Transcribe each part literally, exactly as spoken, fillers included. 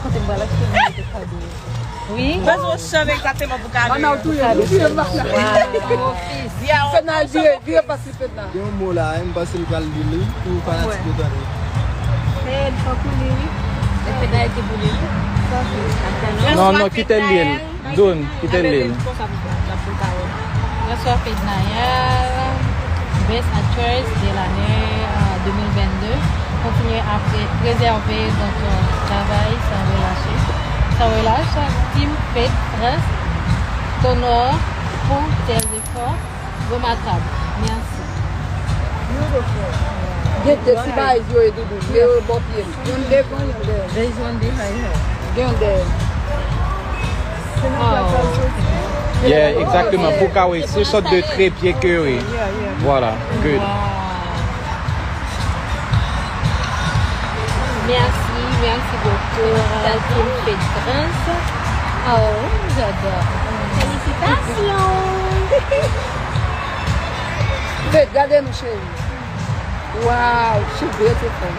Kote m pral achte mwen te kado. Wi. Bezwen yon chanm egzakteman pou kado. Mana w touye m, touye m, mana. Wow. Fedna, vire, vire pase Fedna. Gen yon mo la, m panse l pral li li pou fanatik yo tande. Fed, fòk ou li wi. Fedna ki pou li. Non, non, kite l li. Doun, kite l li. Bonsoir Fednaelle, Best Actress de l'année euh, deux mille vingt-deux. Kontinye ap prezève donk euh, travay san relache, san relache. Team Fed France t'honore pour tes efforts remarquables. Merci. Beautiful. Gen de ti bagay yo e doudou. Yo bò pye m. Yon devan, yon dèyè. There's one behind her. Gen yon dèyè. Yeah, exactement. Pou ka, wi, se sòt de trepye ke, wi. Voilà, good. Merci, merci beaucoup, euh, Team Fed France. Oh, j'adore. Félicitations. Fed, gade nou, cheri. Wow, she beautiful.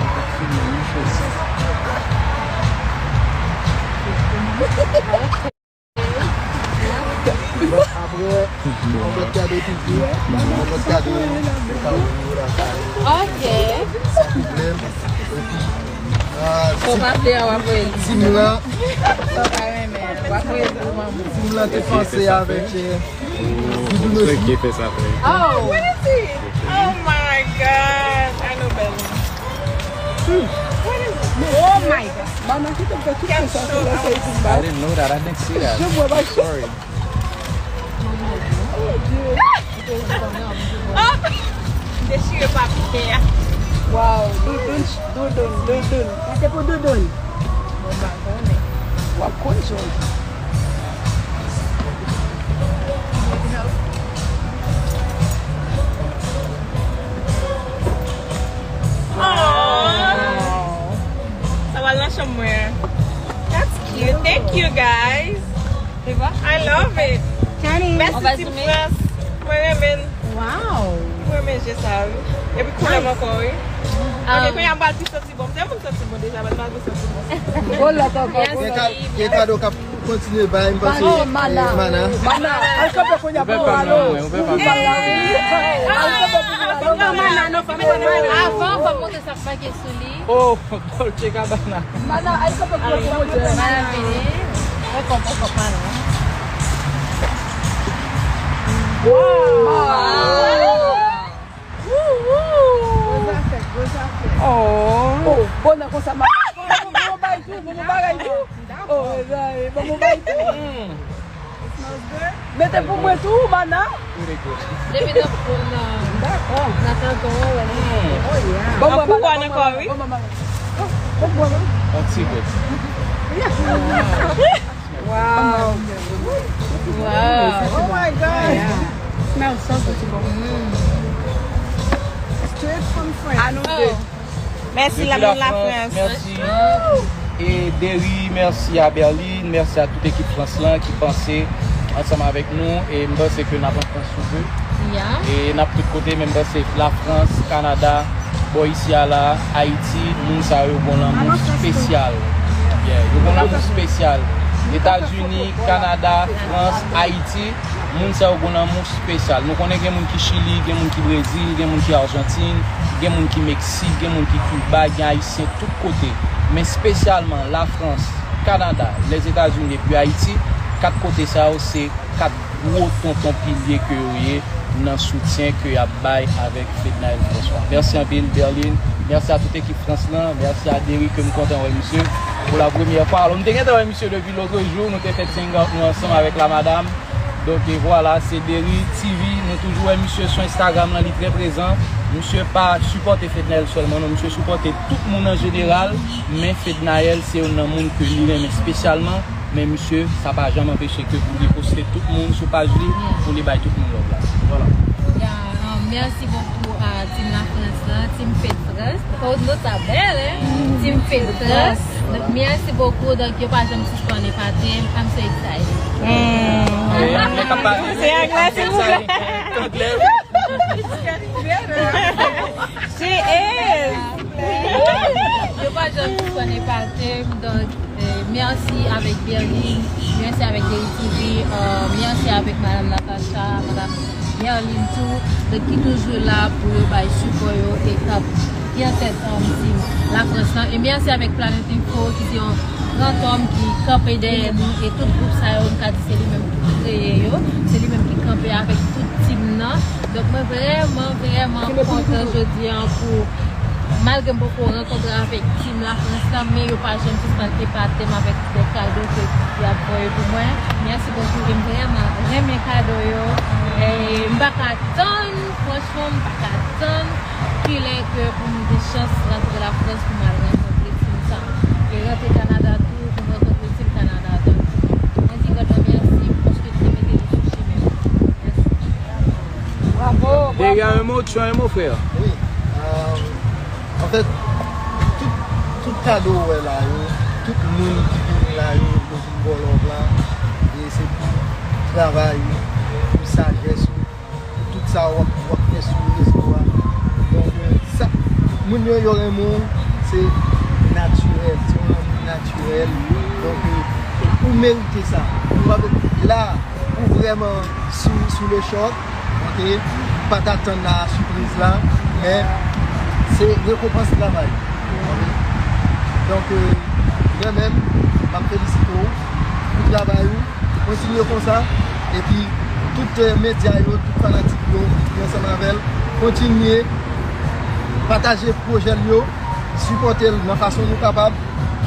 Apre, yon lòt kado toujou. Yon lòt kado. Ou ka ouvri la kay. Ok. San pwoblèm. Epi, ah, fò pa fè a w ap voye l. Tim lan. Fò pa renmen. W ap voye l pou manman. Tim lan te panse avèk, eh, Doudou Messi. Ki fè sa fè. Oh. Oh my God. I know better. Hmm. What is it? Oh my God. Mana, ki te fè tout sa, se la, se Simba. I didn't know that. I didn't see that. Sorry. Oh, Dieu. Oh! Dechire papye a. Wow, doudoun, doudoun, doudoun. Sa se pou doudoun. Mwen pa konnen. W ap konn jodi. Aww. Sa pral nan chanm mwen. That's cute. Thank you, guys. I love it. Mèsi, Team France. Mwen renmen. Wow. Mwen renmen je sa, wi. Epi koulè m ankò, wi. Ok, kounye a m pral pi santi bon. M te konn santi bon deja, men m pral pi santi bon. Yon lòt ankò. Gen ka-, gen kado k ap kontinye bay, m panse, eh, Mana. Mana, al kanpe kounye a pou nou ale. Ou fè pa mal, ou fè pa mal. Al kanpe pou nou ale. Mana, non, fò mete Mana. Avan, fò montre sa k make sou li. Oh, Dolce Gabbana. Mana, al kanpe pou nou ale. Mana vini. Mwen konprann, konprann, non. Wow. Gwo zafè, gwo zafè. Oh. Oh, bon, nan konsa, ma. Bon, bon, bon, bagay tou, bon, bon, bagay tou. Oh, bon, bon, bagay tou. Mm. It smells good. Mete pou mwen tou, Mana. Depi nan, nan, nan kanton an, wè, oh, yeah. Bon, bon, Mana, bon, bon, Mana. Bon, bon, Mana. Yon ti gout. Yeah. Wow. Wow. Oh my God. Yeah. Smells so good. Mm. Straight from France. Anou de. Mèsi, depi Lafrans, Lafrans. Mèsi. E Derry, mèsi a Berlin, mèsi a tout ekip Frans lan ki panse ansanm avèk nou. E m panse ke n ap an Frans sou pe. Yeah. E n ap tout kote, men m panse Lafrans, Kanada, bò isi a la, Ayiti, moun sa yo gon lanmou espesyal. Yeah, yo gon lanmou espesyal. Etazini, Kanada, Frans, Ayiti, moun sa yo gon lanmou espesyal. Nou konnen gen moun ki Chili, gen moun ki Brezil, gen moun ki Ajantin, gen moun ki Meksik, gen moun ki Kiba, gen Ayisyen tout kote. Men espesyalman Lafrans, Kanada, Lèzetazini epi Ayiti, kat kote sa yo se kat gwo tonton pilye ke yo ye nan soutyen ke y ap bay avèk Fednaelle François. Mèsi anpil, Berlin. Mèsi a tout ekip Frans lan. Mèsi a Derry ke m kontan wè misye pou la premyè fwa. Alò, m te gentan wè misye depi lòt jou. Nou te fè t hang out nou ansanm avèk la madam. Donk, e vwala, se Derry T V. Nou toujou wè misye sou Instagram lan, li trè prezan. Misye pa sipòte Fednaelle sèlman, non. Misye sipòte tout moun an jeneral. Men Fednaelle se youn nan moun ke li renmen espesyalman. Men misye, sa pa janm anpeche ke pou li poste tout moun sou paj li, pou li bay tout moun love la. Vwala. Ya, um, mèsi bokou a Team Lafrans lan, Team Fed France. Oh, nou sa bèl, hein? Team Fed France. Donk, mèsi bokou. Donk, yo pa janm sispann epate m. I'm so excited. Se anglè, silvouplè. She is. Yo pa janm sispann epate m. Donk, eh, Mèsi avèk Berline, mèsi avèk Deri T V, euh, mèsi avèk Madam Natacha, Madam Berline tou, donk ki toujou la pou yo bay sipò yo e k ap gen tèt, um, tim Lafrans lan. E mèsi avèk Planet Info ki se yon gran tòm ki kanpe dèyè nou e tout gwoup sa yo, m ka di se li menm ki kreye yo, se li menm ki kanpe avèk tout tim nan. Donk mwen vrèman, vrèman kontan jodi an pou Malgre m poko rankontre avèk tim Lafrans lan, men yo pa janm sispann epate m avèk de kado ke y ap voye pou mwen. Mèsi bokou, e m vrèman renmen kado yo. E m pa ka tann, franchman, m pa ka tann kilè ke pou m gen chans rantre Lafrans pou m al rankontre tim sa. E rantre Kanada tou, pou m rankontre tim Kanada. Donk, mwen di God lan mèsi paske li te mete nou sou chimen. Mèsi. Bravo, bravo. Deria, un mot, tu as un mot, frère? Wi. Euh, anfèt, tout, tout kado ou wè la yo, tout moun ki vini la yo, yo vin ba w love la, e se pou travay ou, pou sajès ou, pou tout sa w ap, w ap fè sou rezo a. Donk, euh, sa, moun yo, yo renmen w, se natirèl, se yon lanmou natirèl. Donk, euh, ou merite sa. Ou pa la, ou vrèman sou, sou le choc, ok? Pa t atann a sipriz la, men se rekonpans travay. Donk, euh, mwen menm, m ap felisite w pou travay ou, kontinye konsa, epi tout, euh, medya yo, tout fanatik yo ki ansanm avè l, kontinye pataje pwojè l yo, sipòte l nan fason nou kapab,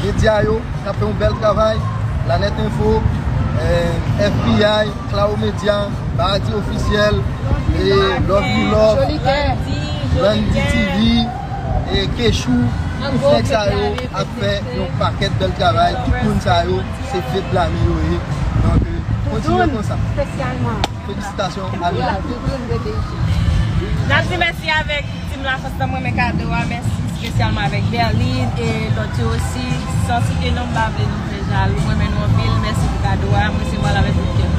medya yo, k ap fè yon bèl travay, Planet Info, eh, F B I, Claro Media, Baradi Ofisyèl, e Love You Love, Landy T V, e Kechou, tout nèg sa yo ap fè yon pakèt bèl travay, tout moun sa yo, se fedlame yo ye. Donk, eh, kontinye konsa. Felisitasyon a nou. N ap di mèsi avèk Tim Lafrans lan, mwen renmen kado a. Mèsi espesyalman avèk Berline e lòt yo osi. San site non, m pa vle nou fè jalou. Mwen renmen nou anpil. Mèsi pou kado a. M resevwa l avèk tout kè m.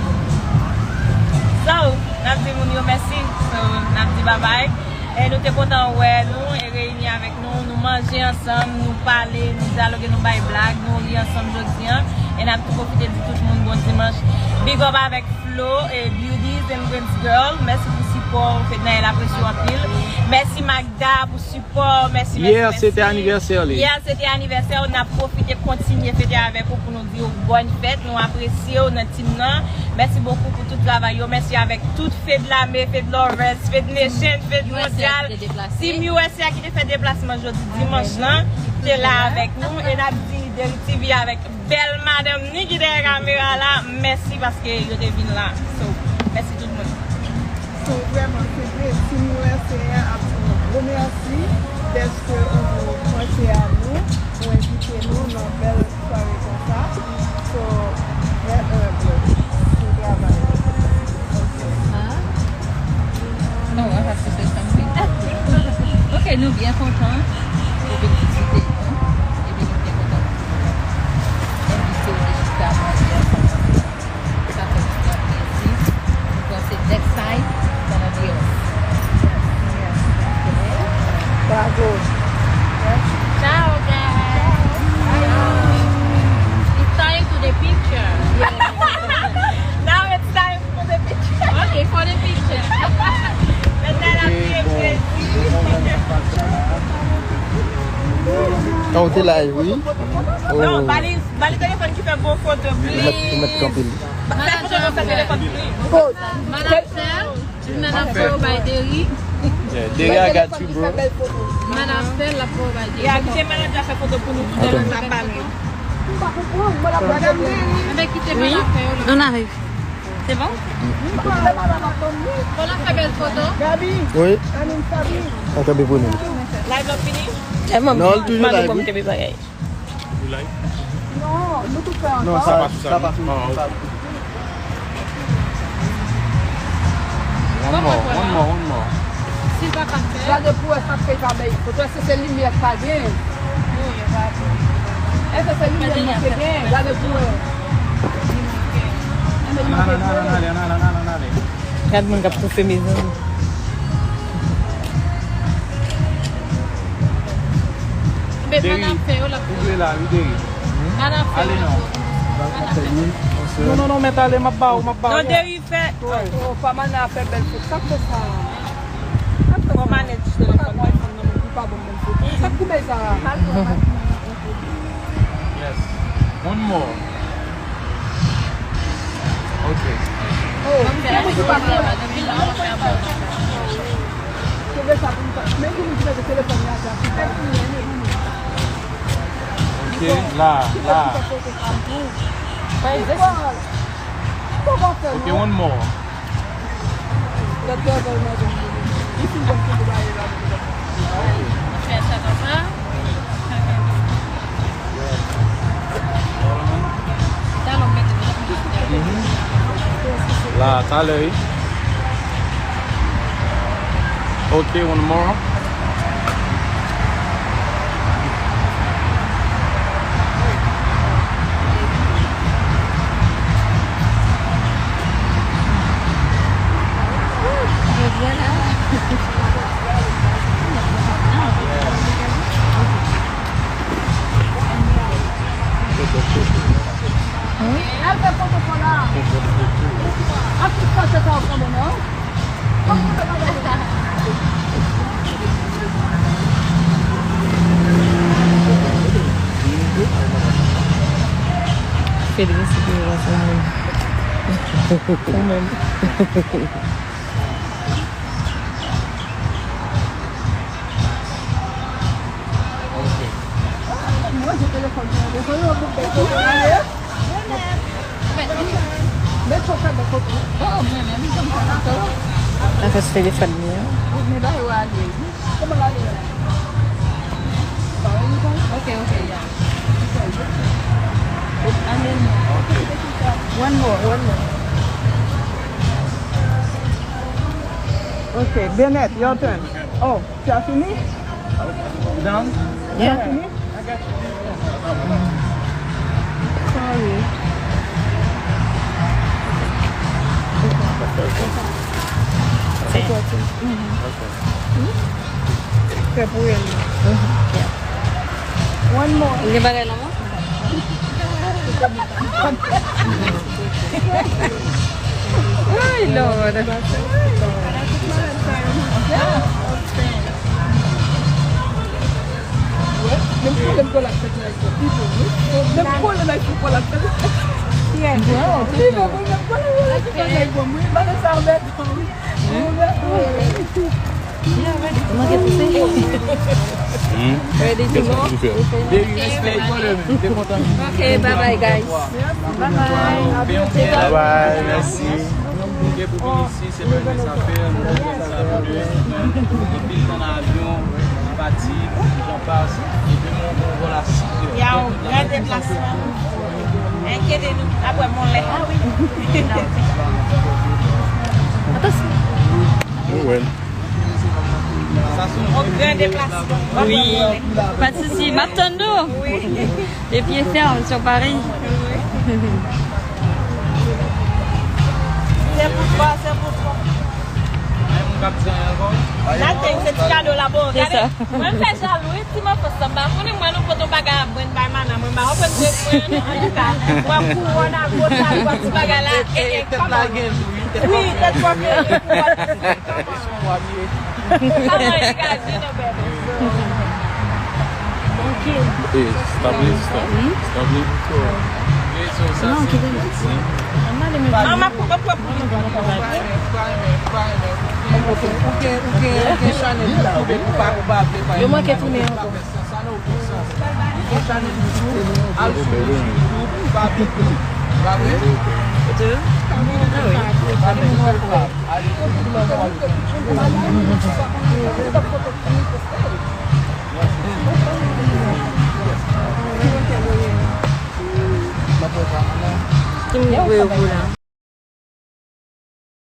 So, n ap di moun yo mèsi. So, n ap di babay. E nou te kontan wè nou e reyini avèk nou. Nou manje ansanm, nou pale, nou dyaloge, nou bay blag, nou ri ansanm jodi a. E n ap tou pwofite di tout moun bon dimanch. Big up avèk Flo e Beauties and Brains Girl, mèsi pou sipò w, Fednaelle apresye w anpil. Mèsi Magda pou sipò, mèsi, mèsi, mèsi. Yè se te anivèsè li. Yè se te anivèsè w, n ap pwofite kontinye fete avèk ou pou nou di w bòn fèt, nou apresye w nan tim nan. Mèsi bokou pou tout travay yo, mèsi avèk tout Fed Lame, Fed Lovers, Fed Nation, Fed Mondyal, Team U S A ki te fè deplasman jodi dimanch lan, ki te la avèk nou, e n ap di Deri T V avèk bèl madanm ni ki dèyè kamera la, mèsi paske yo te vin la. So, mèsi tout moun. So, vrèman, se vre, Team U S A ap di yon gwo mèsi dèske ou panse a nou, ou envite nou nan bèl sware konsa. So, vrèman, bro, bon travay. Ok. Ah. Non, I have to say something. Ok, nou byen kontan pou vin vizite nou. Epi nou byen kontan pou envite w vin chita manje ansanm avè nou. Sa fè nou gran plezi. Nou panse next time it's gonna be us. Ok? Bravo. Ciao, guys. Ciao. It's time to the picture. Yes. Now it's time for the picture. Ok, for the picture. Mèt la la, bon. An, ou te live, wi. Non, oh. Bali, bali telefòn ki fè bon foto, please. Ou mèt, ou mèt kanpe li. Fè foto konsa telefòn, please. Madam Sèl, Deri. Yeah, Deri, I got you, bro. Madam Sèl, la fè w bay Deri. Ya, kite manager fè foto pou nou, pou nou sa pa nou. Madam Deri. Enben, kite manager fè yo la. On arrive. C'est bon? Bon, n ap fè bèl foto. Gaby. Wi. Ann kanpe pou nou. Live la fini? Non, l toujou live, wi. Ou live? Non, nou tout fè ansanm. Non, sa pa sou sa, non. Sa pa sou sa. One more, one more, one more. Si l pa ka fè. Gade pou wè sa k fè l pa bay foto, èske se limyè k pa gen? Èske se limyè k manke gen? Gade pou wè. Ann ale, ann ale, ann ale, ann ale, ann ale. Gad moun k ap toufe, mezanmi. Deri, ou vle la, wi, Deri. Ale non. Non, non, non, mèt ale, m ap ba ou, m ap ba ou. Non, Deri fè. Oh, pa Mana fè bèl foto. Sa k fè sa? Sa k fè sa? Fò Mana ti telefòn mwen. Li pa bon bèl foto. Sa k koupe sa? Yes. One more. Ok. Oh, koupe sa pou mwen. Men ki mwen ki mete telefòn la. Ok, la, la. Ok, one more. La, talè, wi. Ok, one more. Al fè foto fò la. Ak tout sa se sa w pran bon non. Fedri se pi wòs la wi. Ou menm. Nan fè sou telefòn li an. Ok, ok, ya. One more, one more. Ok, Bennett, your turn. Oh, tu as fini? Done? Yeah. Tu as fini? Sorry. Fè pou el. One more. Ou gen bagay nan men? Ay, Lord. Menm si lè m gòl ap fèt nan iPhone, pi bon, wi. Menm gòl nan iPhone, gòl ap fèt. Pi bon, wi, menm gòl nan iPhone, gòl nan iPhone, wi. Vanessa, anbètan, wi. Anbètan, wi. Manke touse. Hmm? Ready to go? Baby, respect. Ok, bye bye, guys. Bye bye. Bye bye, mèsi. Ok, pou vin isi, se mwen ki sa fè, nou fè sa pou de. Anpil tan nan avyon, pati, jan pas, epi nou, nou vòl a sis è. Y a yon gran deplasman. Enkyete nou, apre mwen lè. Ah wi. Atansyon. Wi. Yon gran deplasman. Wi. Pa de sousi, m ap tann nou. Wi. De pye fèm, sou pare. Se pou twa, se pou twa. Nothing, se ti kado la, bon, gade. Mwen m fè jalou, wi, ti mwen fò sa, m pa konnen, mwen, nou pote yon bagay ap jwenn bay Mana, mwen, m pa konprann bezwen an, non, antouka, mwen, kouwòn ak gwo jalou ak ti bagay la, e, e, kòman? Wi, tèt bòke, e, kouwòn. Kòman e gaje, non, bèbè? Hey, stop it, stop. Stop it. Non, kite l. Manman, pou, pou, pou, pou. Ou gen, ou gen, ou gen chanèl YouTube, ou pa, ou pa vle pa. Yo manke tounen ankò. Ou gen chanèl YouTube, al sou YouTube, pa vle. Pa vre? Ah wi. Ki moun ki voye w pou la?